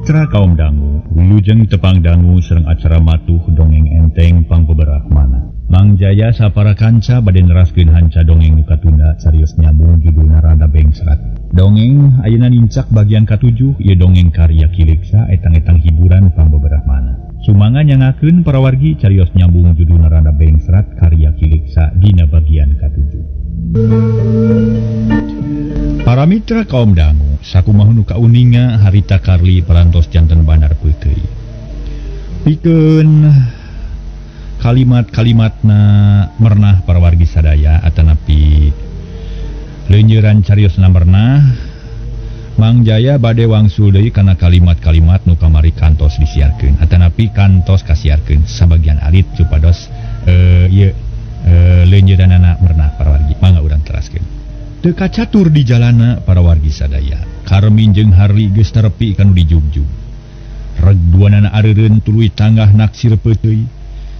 Mitra kaum dangu, wilujeng tepang dangu sareng acara matuh dongeng enteng pangbeberah mana. Mang Jaya sapara kanca bade neraskeun hanca dongeng nu katunda carios nyambung judulna Rada Bengsrat. Dongeng ayeuna nincak bagian katujuh, ieu dongeng karya Ki Leuksa etang-etang hiburan pangbeberah mana. Sumangga nyangakeun para wargi carios nyambung judulna Rada Bengsrat karya Ki Leuksa dina bagian katujuh. Para mitra kaum dangu, sakumaha nu kauninga harita Karli parantos janten bandar peuteuy. Pikeun kalimat-kalimatna mernah para wargi sadaya atanapi leunjeuran cariosna mernah, Mang Jaya bade wangsul deui kana kalimat-kalimat nu kamari kantos disiarkeun atanapi kantos kasiarkeun sabagian alit supados ieu leunjeuranana mernah para wargi. Mangga urang teraskeun. Teu kacatur di jalana para wargi sadaya. Karmin jeung Harli geus terepi kanu dijugjug. Reg duanana areureun tuluy tanggah naksir peuteuy.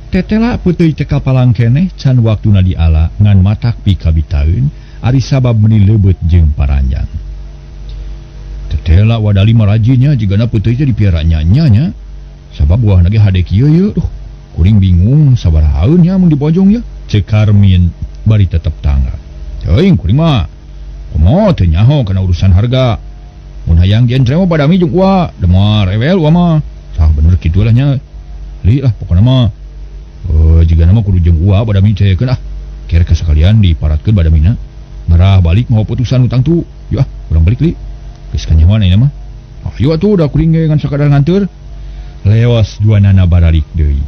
Tetela peuteuy teh kapalang keneh can waktuna diala ngan matak pikabitaeun ari sabab meuni leubeut jeung paranjang. Tetela wadali marajinya jigana peuteuy teh dipiara nya-nya nya. Sabab buahna ge hade kieu yeuh. Duh, kuring bingung sabarahaeun nya mun dibojong ya. Ceuk Karmin bari tetep tangga. Teuing kuring mah komo teu nyaho kana urusan harga. Mun hayang genre mah badami jeung ua, da moal rewel ua mah. Sah bener kitu lah nya. Li lah pokona mah. Jigana mah kudu jeung ua badami teh keun ah. Kere kasakalian diparatkeun badamina. Ngarah balik mau putusan utang tu. Yuk ah, urang balik li. Geus kanyahoan ayeuna mah. Ayo atuh da kuring ge ngan sakadar nganteur. Leos duanana baralik deui.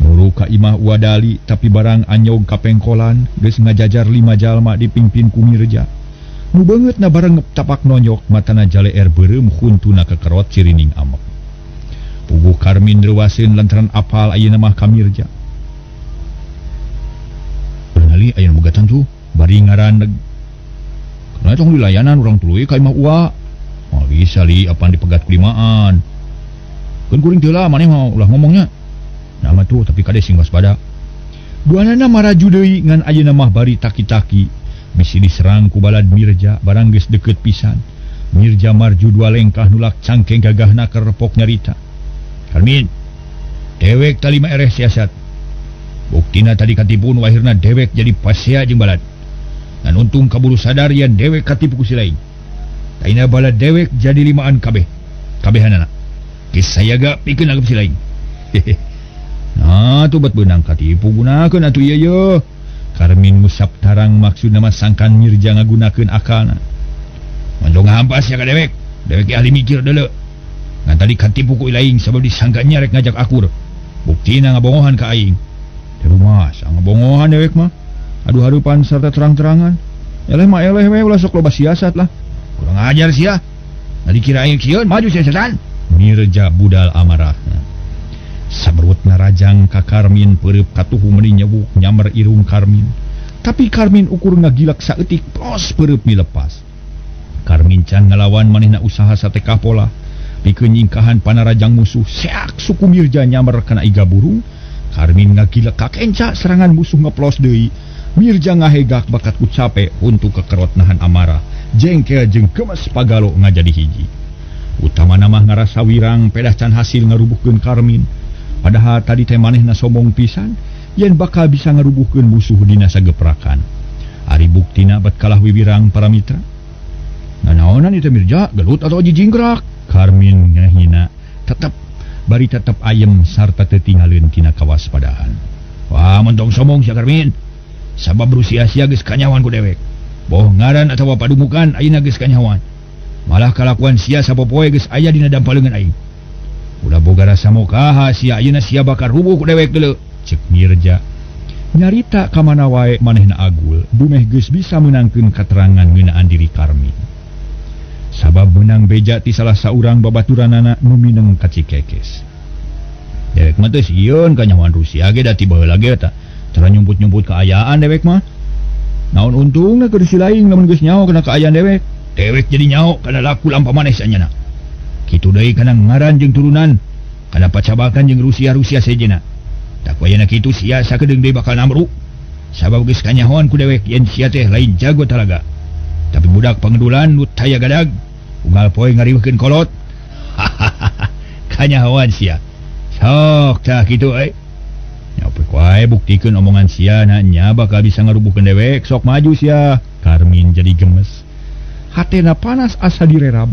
Muru ka imah Ua Dali tapi barang anyog kapengkolan geus ngajajar 5 jalma dipimpin ku Mirja. Nu beungeutna bareng tapak nonyok matana jaleer beureum huntuna kekerot cirining amek. Puguh Karmin reuwaseun lantaran apal ayeuna mah ka Mirja. Beunali ayeuna bogatan tuh bari ngaraneg. Kana tong dilayanan urang tuluy ka imah Ua. Moal bisa li apan dipegat kulimaan. Keun kuring teu lah maneh mah ulah ngomongnya. Nah mah tuh tapi kade sing waspada. Duanana maraju deui ngan ayeuna mah bari taki-taki. Bisi diserang ku balad Mirja barang geus deukeut pisan. Mirja marju dua lengkah nulak cangkeng gagahna kerepok nyarita. Karmin, dewek talima ereh siasat. Buktina tadi katipu nu akhirna dewek jadi pasea jeung balad. Ngan untung kaburu sadar yen dewek katipu ku si lain. Taina balad dewek jadi limaan kabeh. Kabehanana. Geus sayaga pikeun anggap si lain. Nah tuh bet beunang katipu gunakeun atuh ieu ye. Karmin ngusap tarang maksudna mah sangkan Mirja ngagunakeun akalna. Manjong hampas ya ka dewek. Dewek ahli mikir deuleu. Ngan tadi katipu ku ilaing sabab disangkanya rek ngajak akur. Buktina ngabongohan ka aing. Teu rumah ngabongohan dewek mah. Aduh harupan sarta terang-terangan. Eleh mah eleh we ulah sok loba siasat lah. Kurang ajar sia. Tadi kira aing sieun maju siasatan. Mirja budal amarahna. Saberutna rajang ka Karmin peureub katuhu meuni nyebuk nyamber irung Karmin. Tapi Karmin ukur ngagilak saeutik pos peureub milepas. Karmin can ngalawan manehna usaha satekah pola. Pikeun nyingkahan panarajang musuh seak suku Mirja nyamber kana iga burung. Karmin ngagilak kakenca serangan musuh ngeplos deui. Mirja ngahegak bakat ku cape untuk kekerot nahan amarah. Jengkel jeung gemes pagalo ngajadi hiji. Utamana mah ngarasa wirang pedah can hasil ngarubuhkeun Karmin. Padahal tadi teh manehna sombong pisan yen bakal bisa ngarubuhkeun musuh dina sageprakan. Ari buktina bat kalah wiwirang para mitra. Nanaonan ieu teh Mirja, gelut atau jijingkrak? Karmin ngahina tetep bari tetep ayem sarta teu tinggalin tina kawaspadaan. Wah, mentong sombong sia Karmin. Sabab Rusia sia geus kanyawan ku dewek. Boh ngaran atawa padumukan ayeuna geus kanyawan. Malah kalakuan sia sapopoe geus aya dina dampaleungan aing. Ulah boga rasa mokaha sia ayeuna sia bakal rubuh ku dewek deuleu. Ceuk Mirja. Nyarita ka mana wae manehna agul, dumeh geus bisa meunangkeun katerangan ngeunaan diri Karmin. Sabab meunang beja ti salah saurang babaturanana nu mineng ka Cikekes. Dewek mah teu sieun kanyahoan Rusia ge da ti baheula ge eta. Cara nyumput-nyumput kaayaan dewek mah. Naon untungna keur si lain lamun geus nyaho kana kaayaan dewek. Dewek jadi nyaho kana laku lampah maneh sanyana. Kitu deui kana ngaran jeung turunan, kana pacabakan jeung Rusia-Rusia sejenna. Tak wayana kitu sia sakedeung deui bakal namru. Sabab geus kanyahoan ku dewek yen sia teh lain jago talaga. Tapi budak pangedulan nu taya gadag, unggal poe ngariweuhkeun kolot. Hahaha. Kanyahoan sia. Sok tah kitu euy. Nya wae buktikeun omongan sia na nya bakal bisa ngarubuhkeun dewek, sok maju sia. Karmin jadi gemes. Hatena panas asa direrab.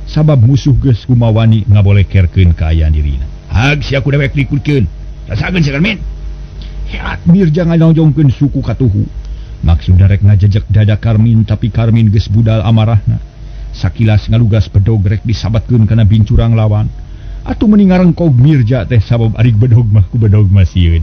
Sabab musuh geus kumawani ngabolekerkeun kaayaan dirina. Hag sia ku dewek dikulkeun. Rasakeun sia Karmin. Heat Mirja ngalonjongkeun suku katuhu. Maksud rek ngajejek dada Karmin tapi Karmin geus budal amarahna. Sakilas ngalugas bedog rek disabatkeun kana bincurang lawan. Atuh meni ngarengkog Mirja teh sabab arik bedog mah ku bedog mah sieun.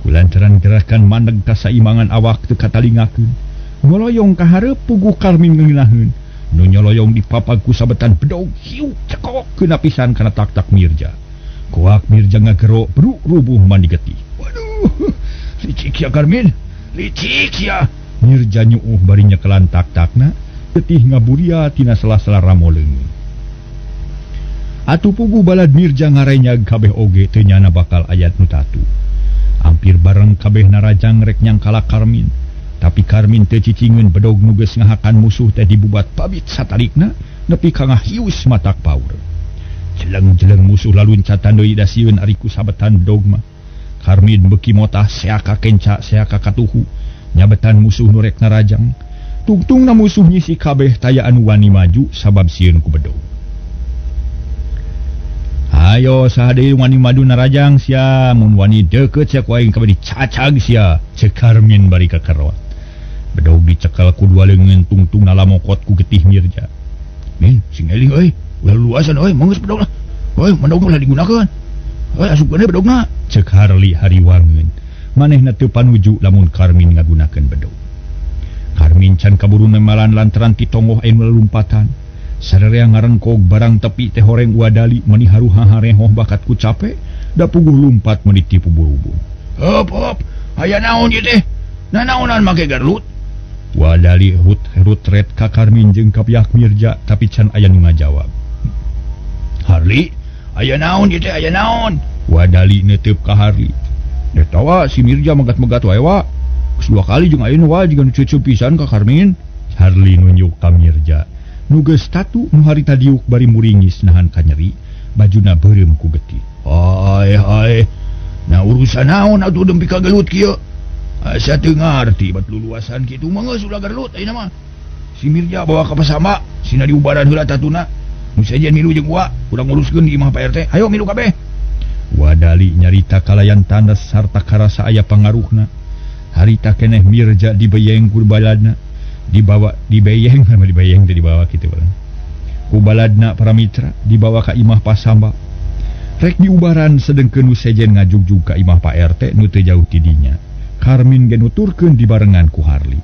Kulantaran gerakan mandeg kasaimangan awak teu katalingakeun. Ngoloyong ka hareup puguh Karmin ngeunahkeun. Nu nyoloyong dipapag ku sabetan bedog hiu cekok keuna pisan kana tak-tak Mirja. Koak Mirja ngagero bru rubuh mandi getih. Waduh, licik ya Karmin, licik ya. Mirja nyuuh bari nyekelan tak-takna, getih ngaburia tina sela-sela ramo leungeun. Atuh puguh balad Mirja ngarenyag kabeh oge teu nyana bakal ayat nu tatu. Hampir bareng kabeh narajang rek nyangkala Karmin. Tapi Karmin teu cicingeun bedog nu geus ngahakan musuh teh dibubat pabit satarikna nepi ka ngahius matak paur. Jeleng-jeleng musuh laluncatan deui da sieun ari ku sabetan bedog mah. Karmin beuki motah seaka kenca seaka katuhu nyabetan musuh nu rek narajang. Tungtungna musuh nyisi kabeh taya anu wani maju sabab sieun ku bedog. Ayo saha deui wani maju narajang sia, mun wani deukeut sia ku aing kabeh dicacag sia, ceuk Karmin bari kakerot. Bedog dicekel ku dua leungeun tungtungna lamokot ku getih Mirja. Min, sing eling euy, ulah luluasan euy, manggeus bedog lah. Euy, bedog ulah digunakeun. Euy, asupkeun bedogna, ceuk Harli hariwangeun. Manehna teu panuju lamun Karmin ngagunakeun bedog. Karmin can kaburu nemalan lantaran ti tonggoh aya nu lalumpatan. Sararea ngarengkog barang tepi teh horeng wadali meni haruha harehoh bakat ku cape da puguh lumpat meni tipu burubur. Hop hop, aya naon ieu teh? Nanaonan make garlut? Wadali hut ret ka Karmin jeung ka pihak Mirja tapi can aya nu ngajawab. Harli, aya naon ieu teh, aya naon? Wadali neuteup ka Harli. Eta wa si Mirja megat-megat wae wa. Geus dua kali jeung ayeuna wa jiga nu ceuceup pisan ka Karmin. Harli nunjuk ka Mirja. Nu geus tatu nu harita diuk bari muringis nahan kanyeri, bajuna beureum ku getih. Ai ai, nah urusan naon atuh dempi ka gelut kieu? Asa teu ngarti bat luluasan kitu mah geus ulah gelut ayeuna mah. Si Mirja bawa ka pasama, sina diubaran heula tatuna. Nu sejen milu jeung gua, urang nguruskeun di imah Pak RT. Hayo milu kabeh. Wadali nyarita kalayan tandas sarta karasa aya pangaruhna. Harita keneh Mirja dibeyeng ku baladna. Dibawa dibeyeng sama dibeyeng teh dibawa kitu barang. Ku baladna para mitra dibawa ka imah pasamba. Rek diubaran sedengkeun nu sejen ngajugjug ka imah Pak RT nu teu jauh ti dinya. Karmin ge nuturkeun dibarengan ku Harli.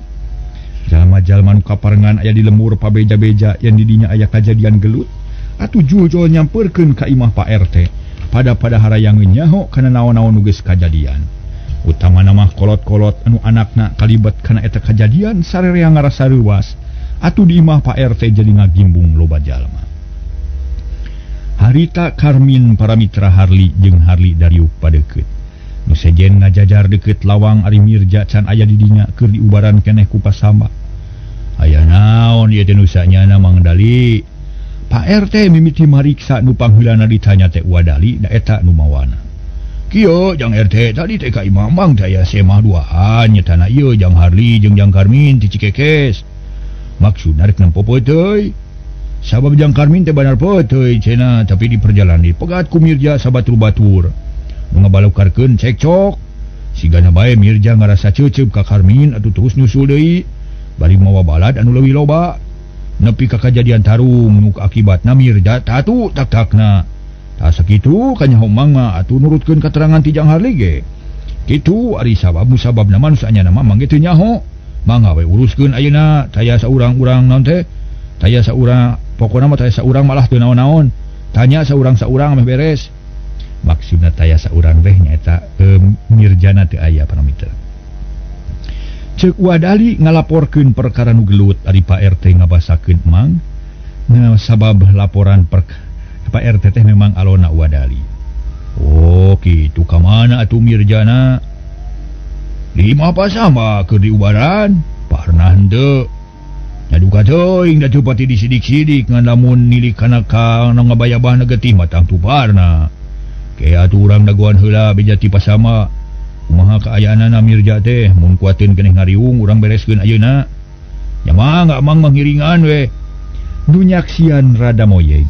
Jalma-jalma nu kaparengan aya di lemur pabeja-beja yang di dinya aya kajadian gelut atuh jul-jul nyamperkeun ka imah Pak RT. Pada-pada harayangeun nyaho kana naon-naon nu geus kajadian. Utamana mah kolot-kolot anu anakna kalibat kana eta kajadian sarerea ngarasa reuwas atuh di imah Pak RT jadi ngagimbung loba jalma. Harita Karmin para mitra Harli jeung Harli dariuk padeukeut. Nu sejen ngajajar deukeut lawang ari Mirja can aya di dinya keur diubaran keneh ku pasamba. Aya naon ieu teh nu sanyana Mang Dali? Pak RT mimiti mariksa nu pangheulana ditanya teh Wadali da eta nu mawana. Kieu jang RT tadi teh ka imah Mang teh aya semah duaan nyetana ieu jang Harli jeung jang Karmin ti Cikekes. Maksudna rek nempo peuteuy. Sabab jang Karmin teh banar peuteuy cenah tapi di perjalanan dipegat ku Mirja sabatur-batur. Nu ngabalukarkeun cekcok. Sigana bae Mirja ngarasa ceuceup ka Karmin atuh terus nyusul deui. Bari mawa balad anu leuwih loba. Nepi ka kajadian tarung nu akibatna Mirja tatu tak-takna. Tah sakitu kanyaho Mang mah atuh nurutkeun katerangan ti Jang Harli ge. Kitu ari sabab musababna mah nu saanyana mah Mang ge teu nyaho. Mangga we uruskeun ayeuna taya saurang-urang naon teh? Taya saurang pokona mah taya saurang malah teu naon-naon. Tanya saurang-saurang meh beres. Maksudna taya saurang teh nyaeta Mirjana teu aya paramita. Ceuk Wadali ngalaporkeun perkara nu gelut ari Pak RT ngabasakeun Mang. Nah sabab laporan Pak RT teh memang alona Wadali. Oh kitu ka mana atuh Mirjana? Di imah pasama keur diubaran, parnah henteu. Nya duka teuing da teu pati disidik-sidik ngan lamun nilik kana ka nu ngabayabahna getih mah tangtu parna. Ke atuh urang dagoan heula beja ti pasama. Kumaha kaayaanana Mirja teh mun kuateun keneh ngariung urang bereskeun ayeuna. Nya mah amang mah ngiringan we. Nu nyaksian rada moyeg.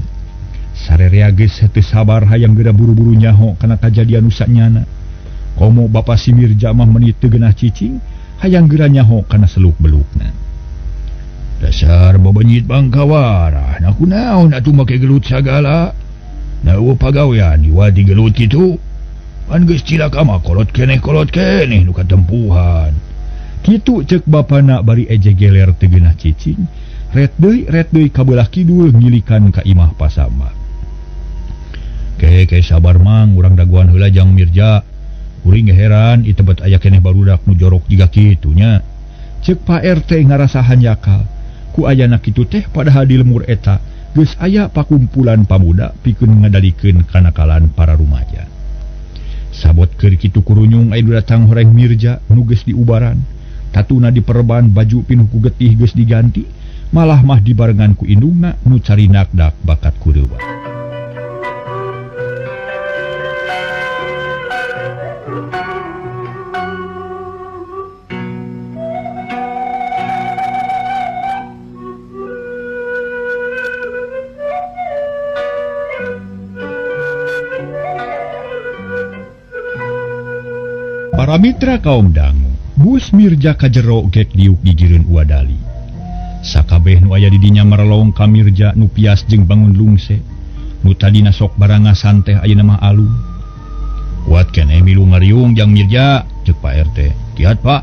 Sarerea geus teu sabar hayang geura buru-buru nyaho kana kajadian nu sanyana. Komo bapa si Mirja mah meuni teu geunah cicing, hayang geura nyaho kana seluk-belukna. Dasar babenyit bangkawarah, na kunaon atuh make gelut sagala. Na eueuh pagawean iwat digelut kitu. Pan geus cilaka mah kolot keneh nu katempuhan. Kitu ceuk bapana bari eje geler teu geunah cicing. Ret deui ka beulah kidul ngilikan ka imah pasama. Ke sabar mang urang dagoan heula jang Mirja. Kuring heran ieu teh aya keneh barudak nu jorok jiga kitu nya. Ceuk Pak RT ngarasa hanjakal. Ku ayana kitu teh padahal di lemur eta geus aya pakumpulan pamuda pikeun ngadalikeun kanakalan para rumaja. Sabot keur kitu kurunyung aya datang horeng Mirja nu geus diubaran. Tatuna diperban baju pinuh ku getih geus diganti, malah mah dibarengan ku indungna nu carinakdak bakat kureuwa. Para mitra kaum dangu, bus Mirja kajero gek diuk gigireun Uwadali. Sakabeh nu aya di dinya merelong ka Mirja nu pias jeung bangun lungse. Nu tadina sok barangasan teh ayeuna mah alung. Kuat keneh milu ngariung jang Mirja, ceuk Pak RT. Kiat Pak.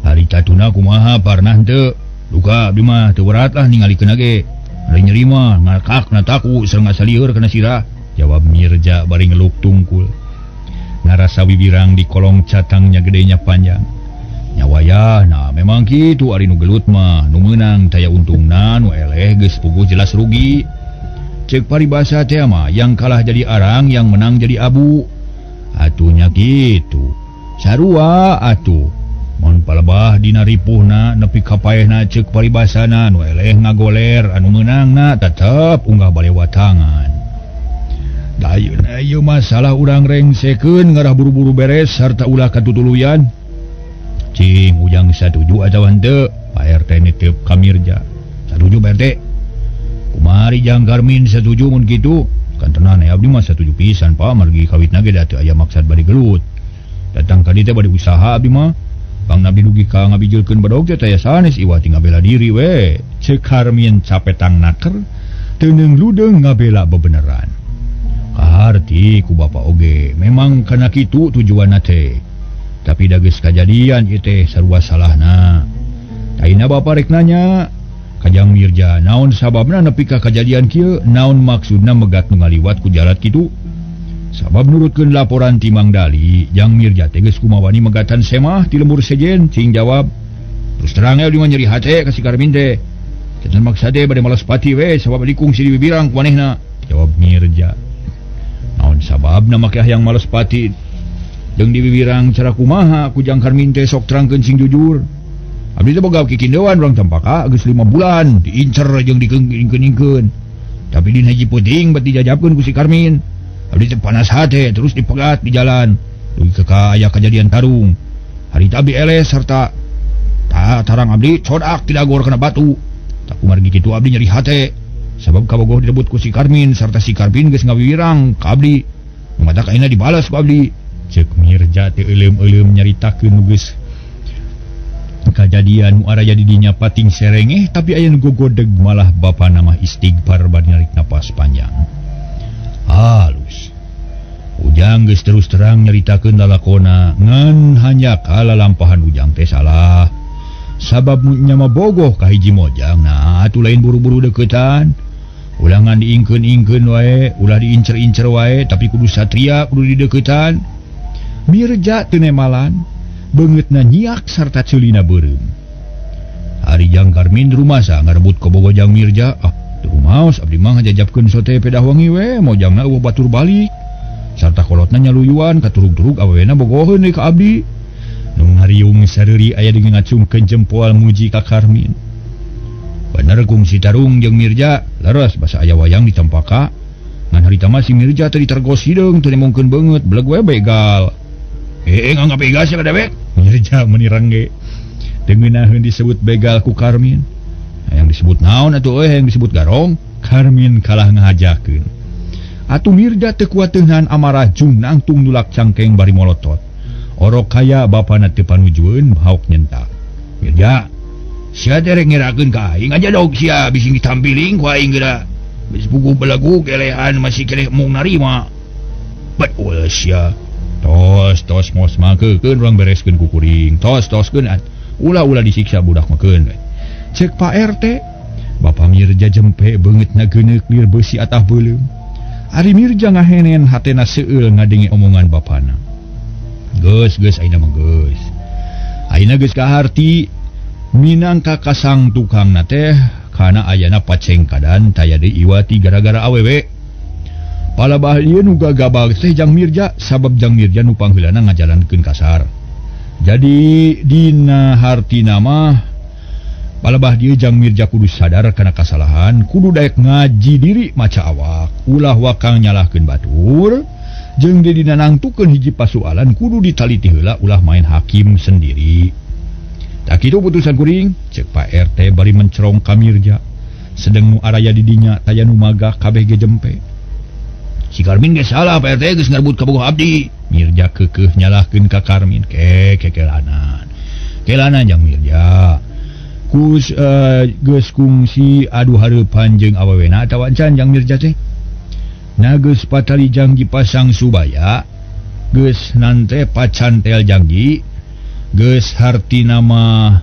Ari tatuna kumaha parnah teu? Duka abdi mah teu berat lah ningalikeun ge. Ari nyeri mah ngakak na taku sareng ngasalieur kana sirah, jawab Mirja bari ngeluk tungkul. Ngarasa wibirang di kolong catangnya gedenya panjang. Nyawaya, nah memang kitu ari nu gelut mah, nu meunang taya untungna, nu eleh geus puguh jelas rugi. Ceuk paribasa teh mah, yang kalah jadi arang, yang menang jadi abu. Atunya kitu. Sarua atuh. Mun palebah dina ripuhna nepi ka paehna ceuk paribasana, nu eleh ngagoler, anu meunangna tetep unggah balewatangan. Dayun ieu masalah urang rengsekeun ngarah buru-buru beres sarta ulah katutuluyan. Cing ujang satuju atawa henteu? Pak RT nitip ka Mirja. Satuju Pak RT. Kumari jang Karmin satuju mun kitu? Kantenan abdi mah satuju pisan Pak, margi kawitna ge da teu aya maksad bari gelut. Datang ka dieu teh bari usaha abdi mah. Pang nabi dugi ka ngabijilkeun bedog teh taya sanes iwat ngabela diri we. Ceuk Karmin capetang naker, teuneung ludeung ngabela bebeneran. Kaharti ku bapa oge memang kana kitu tujuanna teh. Tapi da geus kajadian ieu teh sarua salahna. Ayeuna bapa rek nanya ka Jang Mirja naon sababna nepi ka kajadian kieu, naon maksudna megat nu ngaliwat ku jalat kitu? Sabab nurutkeun laporan ti Mang Dali, Jang Mirja teh geus kumawani megatan semah ti lembur sejen, cing jawab. Terus terang we nyeri hate ka si Karmin teh. Cenah maksa teh bade malas pati we sabab likung si dibibirang ku manehna, jawab Mirja. Naon sababna make hayang males pati jeung dibibirang cara kumaha ku Jang Karmin teh sok terangkeun sing jujur. Abdi teh boga kikindewan urang tampaka geus 5 bulan diincer jeung dikeungkeun-ingkeun. Tapi dina hiji peuting bet dijajabkeun ku si Karmin. Abdi teh panas hate terus dipegat di jalan. Dugi ka aya kajadian tarung. Harita abdi eleh sarta tarang abdi codak tidagor kana batu. Tak kumargi kitu abdi nyeri hate. Sabab kabogoh direbut ku si Karmin sarta si Karmin geus ngawirang ka abdi. Mata kaina dibalas ku abdi. Ceuk Mirja teu euleum-euleum nyaritakeun nu geus kajadian nu araya di dinya pating serengeh tapi aya nu gogodeg malah bapana mah istighfar bari narik napas panjang. Halus. Ujang geus terus terang nyaritakeun lalakona ngan hanya kala lampahan Ujang teh salah. Sabab nya mah bogoh ka hiji mojang nah atuh lain buru-buru deukeutan. Ulangan diingkeun-ingkeun wae, ulah diincer-incer wae, tapi kudu satria kudu dideuketan. Mirja teu nemalan, beungeutna nyiak sarta ceulina beureum. Ari Jang Karmin rumasa ngarebut kabogoh Jang Mirja, ah teu rumaos abdi mah ngajajabkeun sote pedah wangi we, mojangna eueuh batur balik. Sarta kolotna nyaluyuan katurug-turug awewena bogoheun deui ka abdi. Nu ngariung sareuri aya deui ngacungkeun jempol muji ka Karmin. Bener kungsi tarung jeung Mirja leres basa aya wayang ditempaka. Ngan harita mah si Mirja teh ditergos hideung teu nemongkeun beungeut beleg we begal. Nganggap begal sia ka dewek. Mirja meuni rengge. Teu ngeunaheun disebut begal ku Karmin. Hayang disebut naon atuh euy hayang disebut garong. Karmin kalah ngahajakeun. Atuh Mirja teu kuat teunahan amarah jung nangtung nulak cangkeng bari molotot. Orok kaya bapana teu panujueun haok nyentak. Mirja, sia teh rek ngerakeun ka aing aja dog sia bisi ditampiling ku aing geura. Geus puguh belagu kelehan masih keleh mung narima. Betul sia. Tos tos mos mangkeun urang bereskeun ku kuring. Tos toskeun ulah-ulah disiksa budak mah keun. Cek Pak RT, Bapa Mirja jempe beungeutna geuneuk lir beusi atah beuleum. Ari Mirja ngahenen hatena seueul ngadenge omongan bapana. Geus geus ayeuna mah geus. Ayeuna geus kaharti minangka kasang tukangna teh kana ayana pacengkadan taya deui iwati gara-gara awewe. Palabah ieu nu gagabag teh Jang Mirja sabab Jang Mirja nu pangheulana ngajalankeun kasar. Jadi dina hartina mah palebah dieu Jang Mirja kudu sadar kana kasalahan, kudu daek ngaji diri maca awak, ulah wakang nyalahkeun batur. Jeung di dina nangtukeun hiji pasualan kudu ditaliti heula ulah main hakim sendiri. Tak kitu putusan kuring, cek Pak RT bari mencerong ka Mirja. Sedeng nu araya di dinya taya nu magah kabeh ge jempe. Si Karmin ge salah Pak RT geus ngarebut kabogoh abdi. Mirja keukeuh nyalahkeun ka Karmin ke kekelanan. Kelanan Jang Mirja. Kus geus kungsi adu hareupan jeung awewena atawa encan Jang Mirja teh. Na geus patali jangji pasang subaya, geus nante pacantel jangji, geus hartina mah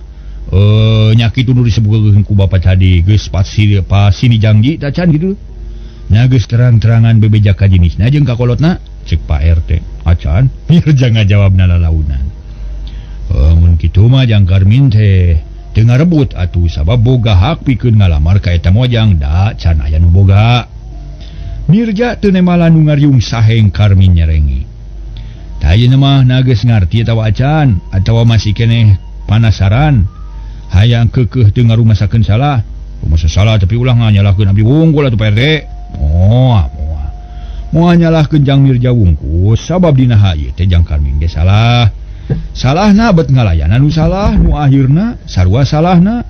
nyakitu nu disebutkeun ku bapa tadi, geus pasini jangji tacan gitu. Na geus terang-terangan bebeja ka jenisna jeung ka kolotna, cek Pak RT. Acan Mirja ngajawabna lalaunan. Mun kitu mah Jang Karmin teh teu ngarebut atuh sabab boga hak pikeun ngalamar ka eta mojang da can aya nu boga. Mirja teu nemala nu ngariung saheng Karmin nyerengi. Tah ayeuna mah na geus ngarti atawa acan atawa masih keneh panasaran hayang keukeuh teu ngarumasakeun salah. Rumasa salah tapi ulah nganyalahkeun abdi wungkul atuh Pak RT. Moal moal. Moal nyalahkeun Jang Mirja wungkul sabab dina ieu teh Jang Karmin ge salah. Salahna bet ngalayanan nu salah nu akhirna sarua salahna.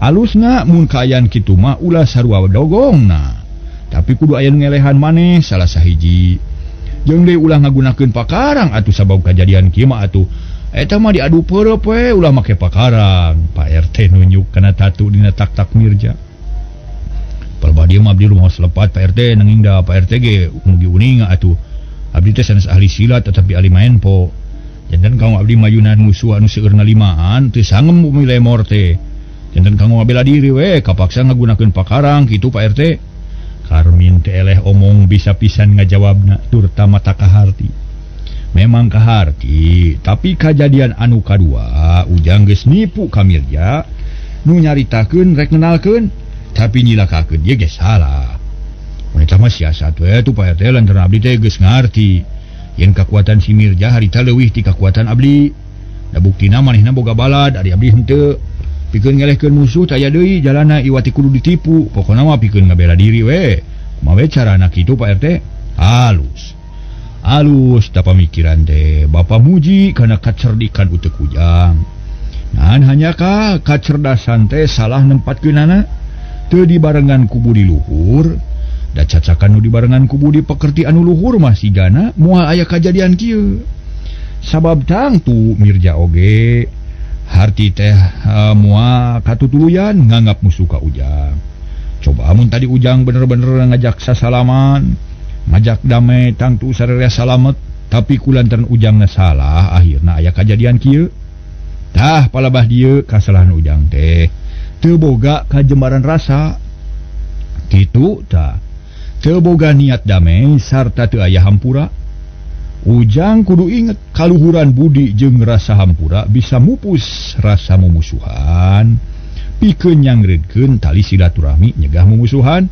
Alusna mun kaayaan kitu mah ulah sarua dogongna. Tapi kudu aya nu ngelehan maneh salah sahiji. Jeung deui ulah ngagunakeun pakarang atuh sabab kajadian kieu mah atuh eta mah diadu peureup we ulah make pakarang. Pak RT nunjuk kana tatu dina tak-tak Mirja. Palebah dieu mah abdi rumaos lepat Pak RT nanging da Pak RT ge mugi uninga atuh. Abdi teh sanes ahli silat tetapi ahli maen po. Janten kanggo abdi mayunan musuh anu seueurna limaan teu sangem bumi lemor teh. Janten kanggo ngabela diri we kapaksa ngagunakeun pakarang kitu Pak RT. Karmin teh eleh omong bisa pisan ngajawabna terutama tak kaharti. Memang kaharti, tapi kajadian anu kadua Ujang geus nipu ka Mirja nu nyaritakeun rek ngenalkeun tapi nyilakakeun ieu ge salah. Mun eta mah siasat we tuh Pak RT lantaran abdi teh geus ngarti yen kakuatan si Mirja harita leuwih ti kakuatan abdi. Da buktina manehna boga balad ari abdi henteu. Pikeun ngelehkeun musuh taya deui jalana iwati kudu ditipu. Pokona mah pikeun ngabela diri we. Kumaha we carana kitu Pak RT? Halus. Halus da pamikiran teh. Bapa muji kana kacerdikan uteuk Ujang. Ngan hanya ka kacerdasan teh salah nempatkeunana teu dibarengan ku budi luhur. Da cacakan nu dibarengan ku budi pekerti anu luhur mah sigana moal aya kajadian kieu. Sabab tangtu Mirja oge harti teh moal katutuluyan nganggap musuh ka Ujang. Coba amun tadi Ujang bener-bener ngajak sasalaman, ngajak damai tangtu sararea salamet, tapi kulantaran Ujangna salah akhirna aya kajadian kieu. Tah palabah dieu kasalahan Ujang teh teu boga kajembaran rasa. Kitu tah. Teu boga niat damai sarta teu aya hampura. Ujang kudu inget kaluhuran budi jeung rasa hampura bisa mupus rasa mumusuhan. Pikeun nyangreudkeun tali silaturahmi nyegah mumusuhan.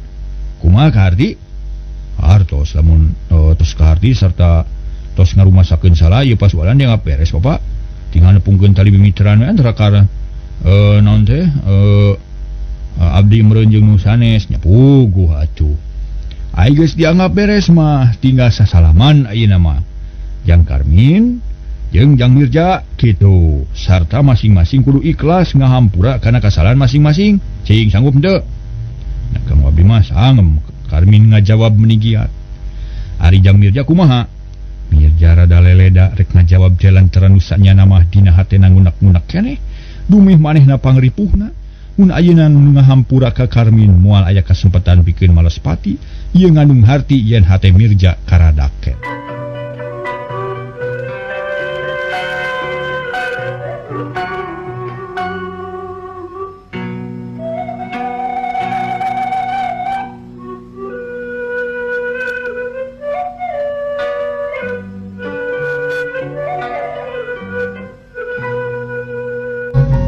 Kumaha kaharti? Hartos lamun tos kaharti sarta tos ngarumasakeun salah ieu pasualan dia beres Bapak. Tinggal nepungkeun tali mimitran we antara kar naon teh Abdi meureun jeung nu sanes nya puguh atuh. Ai geus dianggap beres mah tinggal sasalaman ayeuna mah. Jang Karmin jeung Jang Mirja kitu sarta masing-masing kudu ikhlas ngahampura kana kasalahan masing-masing. Cing sanggup henteu? Nah, Kang abdi mah sangem. Karmin ngajawab meni giat. Ari Jang Mirja kumaha? Mirja rada leleda rek ngajawab teh lantaran nu sanyana mah dina hatena ngunak-ngunak keneh. Dumih manehna pangripuhna. Mun ayeuna nu ngahampura ka Karmin moal aya kasempatan pikeun males pati, ieu ngandung harti yen hate Mirja karadaket.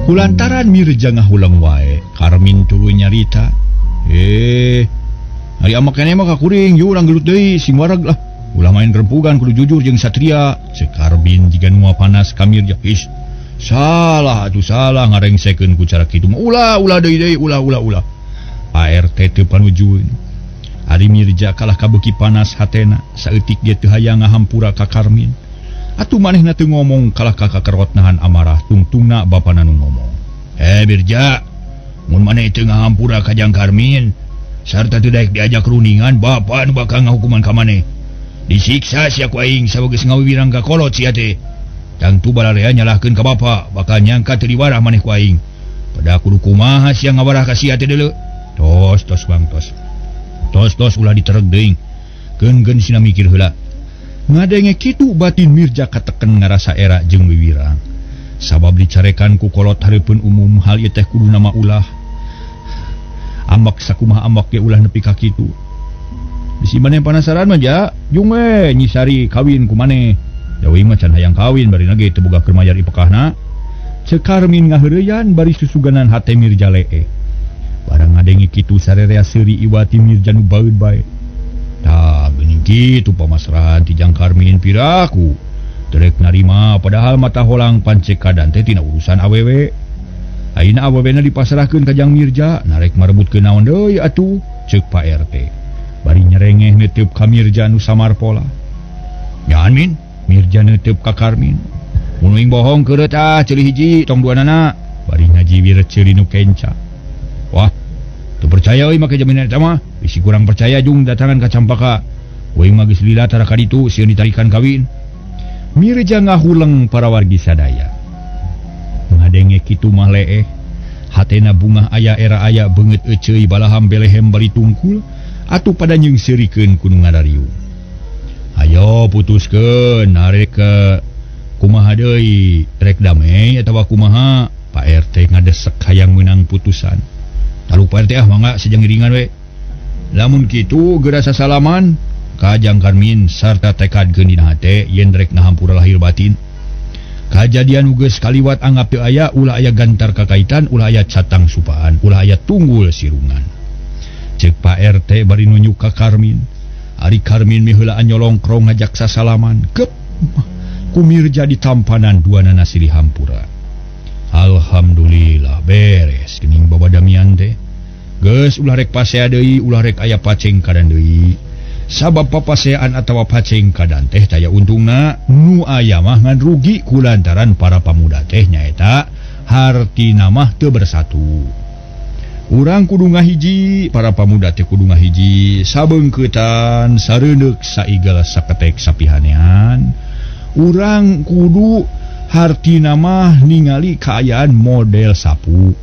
Kulantaran Mirja ngahuleng wae, Karmin tuluy nyarita. Ari amak keneh mah ka kuring, yeuh urang gelut deui, sing wareg lah. Ulah main gerempugan kudu jujur jeung Satria. Ceuk Karmin jiga nu panas ka Mirja. Is, salah atuh salah ngarengsekeun ku cara kitu mah. Ulah, ulah deui deui, ulah ulah ulah. Pak RT teu panujueun. Ari Mirja kalah kabeuki panas hatena, saeutik ge teu hayang ngahampura ka Karmin. Atuh manehna teu ngomong kalah ka kakerot nahan amarah tungtungna bapana nu ngomong. Mirja, mun maneh teu ngahampura ka Jang Karmin sarta teu daek diajak rundingan, bapa nu bakal ngahukuman ka maneh. Disiksa sia ku aing sabab geus ngawiwirang ka kolot sia teh. Tangtu balarea nyalahkeun ka bapa, bakal nyangka teu diwarah maneh ku aing. Pada kudu kumaha sia ngawarah ka sia teh deuleu. Tos tos bang tos. Tos tos ulah ditereg deui. Keun-keun sina mikir heula. Ngadenge kitu batin Mirja kateken ngarasa era jeung wiwirang. Sabab dicarekan ku kolot hareupeun umum hal ieu teh kudu nama ulah. Ambak sakumaha ambak ge ulah nepi ka kitu. Bisi maneh panasaran mah ja, jung we nyisari kawin ku maneh. Da uing mah can hayang kawin barina ge teu boga keur mayar ipekahna. Ceuk Karmin ngaheureyan bari susuganan hate Mirja leeh. Barang ngadenge kitu sarerea seuri iwati Mirja nu baeud bae. Tah geuning kitu pamasrahan ti Jang Karmin piraku. Terek narima padahal mata holang pancekadan teh tina urusan awewe. Ayeuna awewena dipasrahkeun ka Jang Mirja, narek marebutkeun naon deui atuh, ceuk Pak RT. Bari nyerengeh neuteub ka Mirja nu samar pola. Nyan Min, Mirja neuteub ka Karmin. Mun uing bohong keureut ah ceuli hiji tong duanana. Bari ngajiwir ceuli nu kenca. Wah, teu percaya euy make jaminan eta mah. Bisi kurang percaya jung datangan ka Campaka. Uing mah geus lila tara ka ditu sieun ditarikan kawin. Mirja ngahuleng para wargi sadaya. Ngadenge kitu mah leeh. Hatena bungah aya era aya beungeut euceuy balaham belehem bari tungkul atuh pada nyeungseurikeun ku nu ngadariung. Ayo putuskeun arek kumaha deui, rek damai atawa kumaha? Pak RT ngadesek hayang meunang putusan. Taluk Pak RT ah mangga sejang iringan we. Lamun kitu geura sasalaman ka Jang Karmin sarta tekadkeun dina hate yen rek ngahampura lahir batin. Kajadian geus kaliwat anggap teu aya, ulah aya gantar kakaitan, ulah aya catang supaan, ulah aya tunggul sirungan. Ceuk Pak RT bari nunjuk ka Karmin. Ari Karmin miheulaan nyolongkrong ngajak sasalaman. Kep ku Mirja ditampanan duanana silih hampura. Alhamdulillah beres geuning babadamian teh. Geus ulah rek pasea deui, ulah rek aya paceng kadan deui. Sabab papasean atawa paceng kadan teh taya untungna, nu aya mah ngan rugi kulantaran para pamuda teh nyaeta hartina mah teu bersatu. Urang kudu ngahiji, para pamuda teh kudu ngahiji, sabeungkeutan, sareuneuk, saigel, saketek, sapihanean. Urang kudu hartina mah ningali kaayaan model sapu.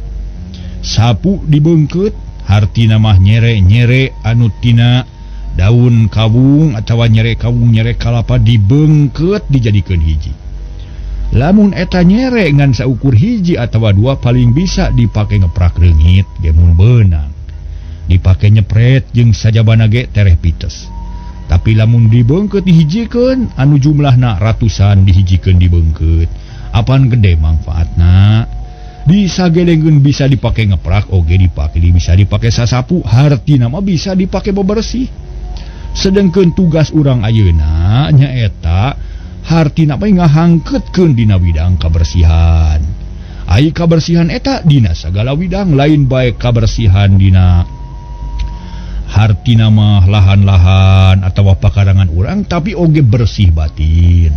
Sapu dibeungkeut, hartina mah nyere-nyere anu tina daun kawung atawa nyere kawung nyere kalapa dibeungkeut dijadikeun hiji. Lamun eta nyere ngan saukur hiji atawa dua paling bisa dipake ngeprak reungit ge mun beunang. Dipake nyepret jeung sajabana ge tereh pites. Tapi lamun dibeungkeut dihijikeun anu jumlahna ratusan dihijikeun dibeungkeut, apan gede mangfaatna. Disagelengkeun bisa dipake ngeprak oge dipake bisa dipake sasapu, hartina mah bisa dipake bebersih. Sedengkeun tugas urang ayeuna nyaeta hartina bae ngahangkeutkeun dina bidang kabersihan. Ai kabersihan eta dina sagala widang lain bae kabersihan dina hartina mah lahan-lahan atawa pakarangan urang tapi oge bersih batin.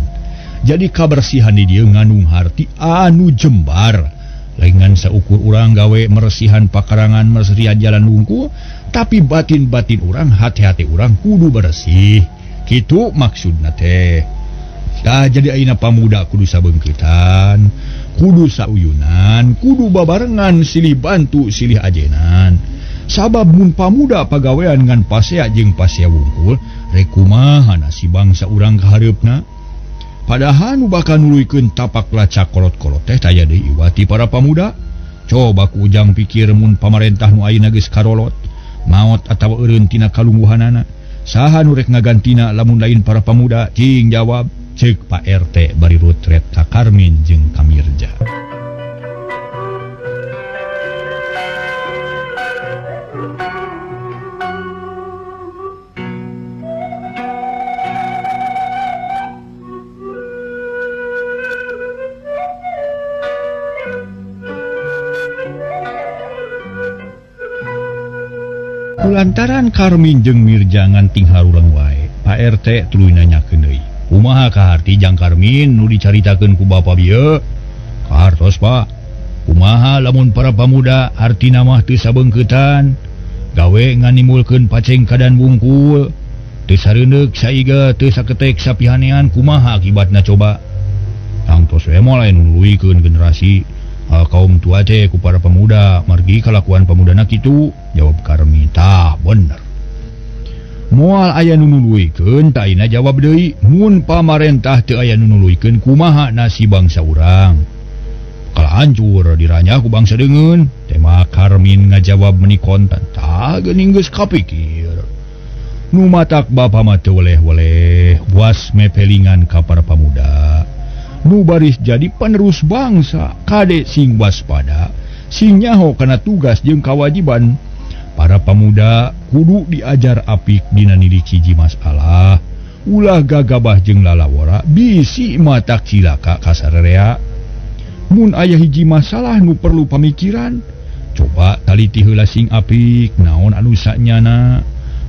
Jadi kabersihan di dieu ngandung harti anu jembar. Lain ngan saukur urang gawe meresihan pakarangan meresihan jalan wungkul tapi batin-batin urang hati-hati urang kudu bersih. Kitu maksudna teh. Tah jadi ayeuna pamuda kudu sabeungkeutan, kudu sauyunan, kudu babarengan silih bantu silih ajenan. Sabab mun pamuda pagawean ngan pasea jeung pasea wungkul, rek kumaha nasib bangsa urang kahareupna? Padahal nu bakal nuluykeun tapak lacak kolot-kolot teh taya deui iwati para pamuda. Coba ku ujang pikir mun pamarentah nu ayeuna geus karolot, maot atawa eureun tina kalungguhanana. Saha nu rek ngagantina lamun lain para pamuda? Cing jawab, ceuk Pak RT bari rutret ka Karmin jeung ka Mirja. Lantaran Karmin jeung Mirja nganting harulang wae, Pak RT tuluy nanyakeun deui. Kumaha kaharti jang Karmin nu dicaritakeun ku bapa bieu? Kahartos Pak. Kumaha lamun para pamuda hartina mah teu sabeungkeutan, gawe nganimbulkeun pacengkadan wungkul, teu sareundeuk saiga teu saketek sapihanean kumaha akibatna coba? Tangtos we moal aya nu nuluykeun generasi kaum tua teh ku para pemuda margi kalakuan pemudana kitu. Jawab Karmin, tah bener. Moal aya nu nuluykeun tah ayeuna jawab deui, mun pamarentah teu aya nu nuluykeun kumaha nasib bangsa urang? Bakal hancur diranya ku bangsa deungeun. Tema Karmin ngajawab meuni kontan, tah geuning geus kapikir. Nu matak bapa mah teu weleh-weleh was mepelingan ka para pamuda. Nu baris jadi penerus bangsa kade sing waspada, sing nyaho kana tugas jeung kawajiban. Para pemuda kudu diajar apik dina nilik hiji masalah, ulah gagabah jeung lalawora bisi matak cilaka kasararea. Mun aya hiji masalah nu perlu pamikiran, coba taliti heula sing apik naon anu sanyana.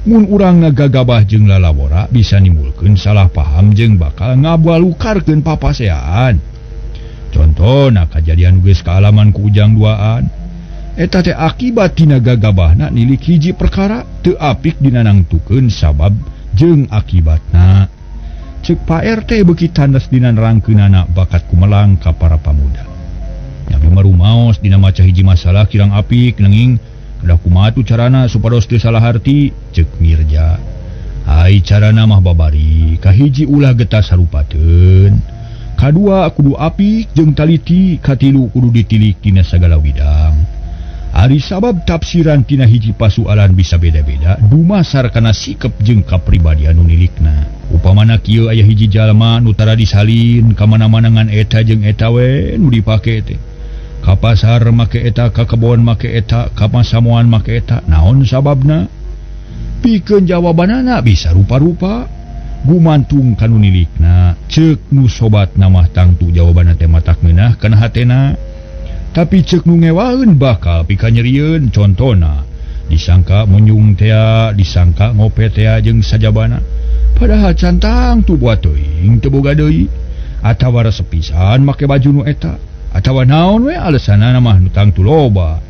Mun urang ngagagabah jeung lalawora bisa nimbulkeun salah paham jeung bakal ngabalukarkeun papaseaan. Contona kajadian geus kaalaman ku Ujang duaan. Eta teh akibat tina gagabahna nilik hiji perkara teu apik dina nangtukeun sabab jeung akibatna. Ceuk Pak RT beuki tandes dina nerangkeunana bakat kumelang ka para pamuda. Nyabi marumaos dina maca hiji masalah kirang apik nanging kedah kumaha tuh carana supados teu salah harti? Ceuk Mirja. Ai carana mah babari, kahiji ulah getas sarupateun, kadua kudu apik jeung taliti, katilu kudu ditilik dina sagala widang. Ari sabab tafsiran tina hiji pasualan bisa beda-beda dumasar kana sikep jeung kapribadian nu nilikna. Upamana kieu aya hiji jalma nu tara disalin ka mana-mana ngan eta jeung eta we nu dipake teh. Ka pasar make eta, ka kebon make eta, ka pasamuan make eta. Naon sababna? Pikeun jawabanana bisa rupa-rupa gumantung ka nu nilikna. Ceuk nu sobatna mah tangtu jawabanna teh matak ngeunah kana hatena. Tapi ceuk nu ngewaeun bakal pikanyerieun. Contona disangka munyung tea, disangka ngope tea jeung sajabana. Padahal can tangtu buat teuing teu boga deui. Atawa resep pisan make baju nu eta. Atawa naon we alesanana mah nu tangtu loba.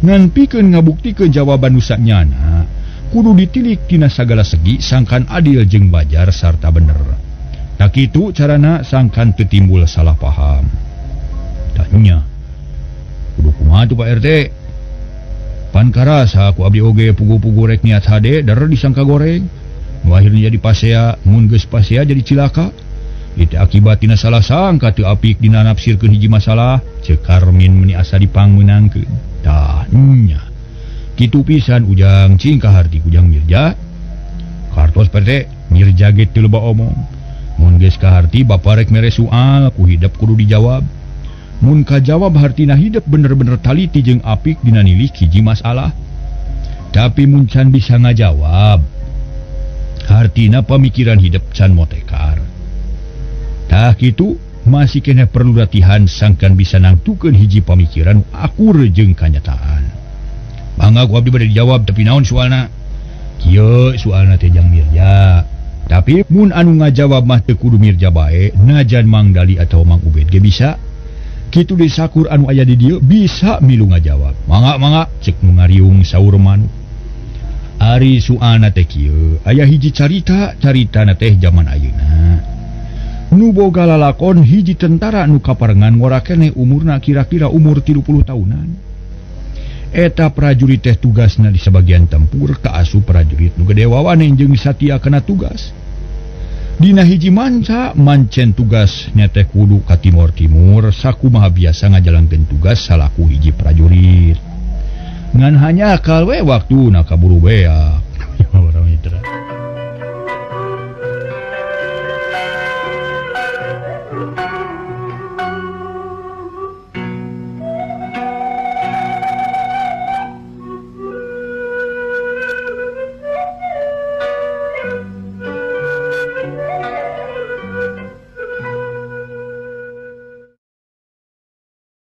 Ngan pikeun ngabuktikeun jawaban nu sanyana kudu ditilik tina sagala segi sangkan adil jeung bajar sarta bener. Tak kitu carana sangkan teu timbul salah paham. Tanya kudu kumaha tuh Pak RT? Pan karasa ku abdi oge pugu-pugu rek niat hade der disangka goreng. Nu akhirna jadi pasea, mun geus pasea jadi cilaka. Itu akibat tina salah sangka teu apik dina nafsirkeun hiji masalah. Ceuk Karmin meuni asa dipangmeunangkeun. Tah nya. Kitu pisan Ujang cing kaharti Ujang Mirja. Kartos Pak RT, Mirja ge teu loba omong. Mun geus kaharti bapa rek mere soal ku hidep kudu dijawab. Mun kajawab hartina hidep bener-bener taliti jeung apik dina nilik hiji masalah. Tapi mun can bisa ngajawab, hartina pamikiran hidep can motekar. Tah kitu Masih keneh perlu latihan sangkan bisa nangtukeun hiji pamikiran akur jeung kanyataan. Mangga ku abdi bade dijawab tapi naon soalna? Kieu soalna teh Jang Mirja. Tapi mun anu ngajawab mah teu kudu Mirja bae, najan Mang Dali atau Mang Ubed ge bisa. Kitu deui sakur anu aya di dieu bisa milu ngajawab. Mangga mangga cek nu ngariung saur manuk. Ari soalna teh kieu, aya hiji carita, caritana teh jaman ayeuna. Nu boga lalakon hiji tentara nu kaparengan ngora keneh umurna kira-kira umur 30 tahunan. Eta prajurit teh tugasna di sebagian tempur kaasup prajurit nu gede wawanen jeung satia kana tugas. Dina hiji manca mancen tugas nya teh kudu ka Timor Timur sakumaha biasa ngajalankeun tugas salaku hiji prajurit. Ngan hanya akal we waktuna kaburu beak.